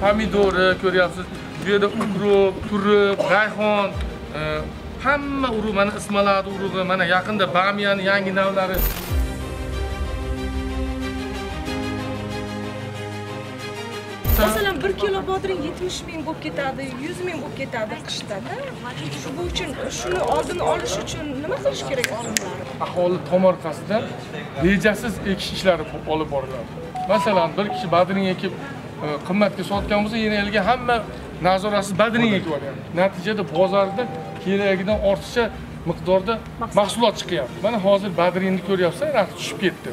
pomidori ko'ryapsiz, bu yerda ukrop, turib, rayhon, hamma urug', mana ismaladi urug'i, mana yaqinda bamiyaning yangi navlari. Masalan, 1 kilo bodring 70 ming bo'lib ketadi, 100 ming bo'lib ketadi qishda-da. Shu bu uchun shuni oldini olish uchun nima qilish kerak olimlar? Aholi tomorqasida rejasiz ekish ishlari olib boriladi. Masalan, bir kishi bodring ekib qimmatga sotgan bo'lsa, yana yilga hamma nazoratsiz bodring ekib olyapti. Natijada bozorda keragidan ortiqcha miqdorda mahsulot chiqyapti. Mana hozir bodringni ko'ryapsan, narxi tushib ketdi.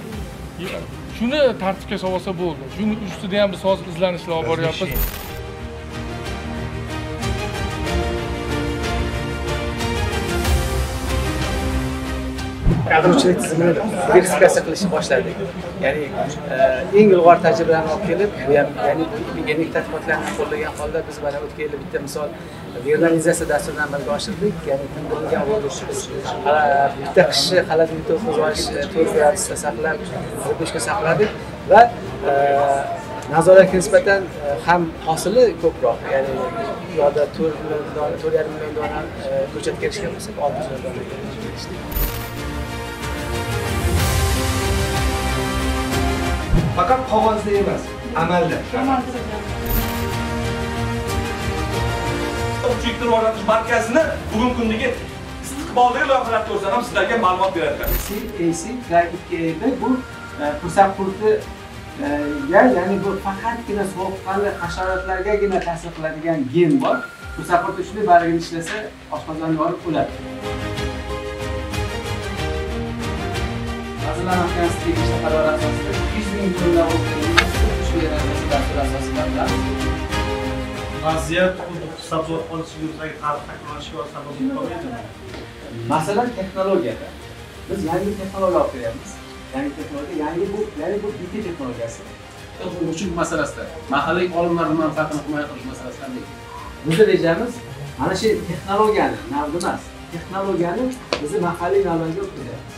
Shuni tartibga solsa bo'ldi. Shuni ustida ham biz hozir izlanishlar olib boryapmiz. Kadrchilik tizimini diversifikatsiya qilishni boshladik. Ya'ni eng ilg'or tajribalarni olib kelib, bu ham ya'ni genetik tadqiqotlarni qo'llagan holda biz mana o'tgan yili bitta misol vernalizatsiya dasturini amalga oshirdik. Ya'ni tindirilgan biz bitta qishni xolodilnikda o'tkazib olish 4 gradusda saqlab, 45 ga saqladik va nazoratga nisbatan ham hosili ko'proq. Ya'ni u yoqda 4 million dona, 4,5 million dona ko'chatga erishgan bo'lsak, 6 million donaga erishdik. Faqat qog'ozda emas, amalda. Urug'chilikni rivojlantirish markazini bugungi kundagi istiqbolli loyihalar to'g'risida ham sizlarga ma'lumot beradilar. CAC K2B bu po'sak qurti ya'ni bu faqatgina sovuqqonli hasharotlargagina ta'sir qiladigan gen bor. Po'sak qurti shunday bargini ishlasa, oshqozonni yorib o'ladi. Vazirlar Mahkamasi tegishli qarori asosida 200 ming tonna dastur asosida vaziyat xuddi sabzavot olish-yurtdagi tarix takrorlanishiga sabab bo'lib qolmaydimi? Masalan, texnologiyada biz yangi texnologiya olib kelyapmiz. Yangi texnologiya, yangi bu, ya'ni bu BT texnologiyasi. Urug'chilik masalasida mahalliy olimlarning manfaatini himoya qilish masalasi qanday? Bizni rejamiz mana shu texnologiyani, navni emas, texnologiyani bizni mahalliy navlarga o'tkazyapmiz.